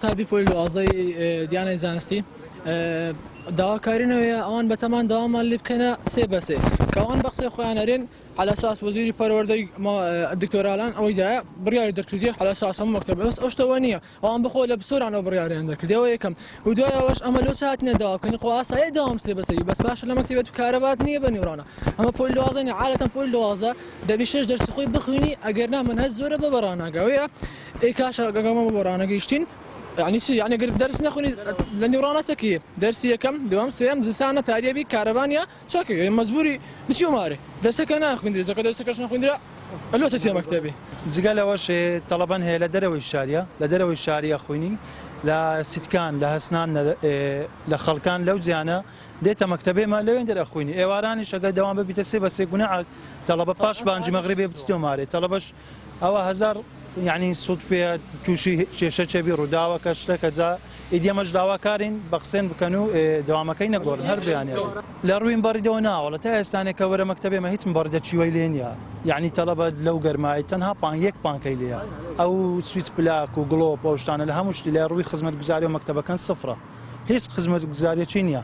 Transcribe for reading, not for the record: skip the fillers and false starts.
قوتابی پۆلی دوازدەی دیانەی زانستی داواکارینەوەیە ئەوان بەتەمان داوامان لێ بکەنە سێ بەسێ کەوان بە قسەی خۆیان ئەرێن على اساس وەزیری پەروەردەی دکتۆرالان ئەوەی دایە بڕیاری دەرکردی على اساس هەموو مەکتەب بەس ئەو شتەوە نییە ئەوان بخۆ لە بسۆران ئەو بڕیاریان دەرکردەوە یەکەم و دوای ئەوەش ئەمە لۆ چ هاتنە داوا بکەن خۆ ئاسایە داوام سێ بەسەی بەس باشە لە مەکتەبێت و کارەبات نییە بە نیوڕانە ئەمە پۆلی دوازدە نیە عادەتەن پۆلی 12 دەبی شەش دەرسی خۆی بخوێنی ئەگەر نا منهج زۆرە بە بەڕاناگەوەیە ئەی کاشە گەگەمە بە بەڕانەگەیشتین یعنی چی یعنی گەر دەرس نەخوێنی لە نیوڕانە چەکی دەرسی یەکەم دووەم سێیەم زستانە تاریەبی کارەبانیە چەکی مەجبوری بچی و مارێ دەرسەکە ناخوێندرێ جەکە دەرسەکەش نەخوێندرا ئەلۆ چە چیە مەکتەبی. جگە لەوەش تەڵەبەن هەیە لە دەرەوەی شاریە لە دەرەوەی شاری ئەخوینی لە سیتکان لە هەسنان لە خەڵکان لەو جیانە دێتە مەکتەبێمە لەوێن دەر ئەخوینی ئێوارانیش ئەگەر دەوام ببیتە سێ بە سێ گوناعە تەڵەبە پاش بانگی مەغریبێ بچتەوە مارێ تەڵەبەش ئەوە هەزار یعنی سودفەیە تووشی کێشە چێبی ڕووداوەکە شتەکە جا ئیدی ئەمەش داواکارین بە قسێن بکەن و دەوامەکەی نەگۆڕن هەر بیانێ لە ڕووی مبەڕیدەوە ناوەڵە تا ئێستانێ کە وەرە مەکتەبێ مە هیچ مبەڕیدە چیوەی لێ نییە یعنی تەڵەبە لەو گەرمایی تەنها پان یەک پانکەی لێیە ئەو سویچ پلاک و گڵۆپ ئەو شتانە لە هەموو شتی لە ڕووی خزمەتگوزاری و مەکتەبەکەن سفرە هیچ خزمەتگوزاریەکی نییە.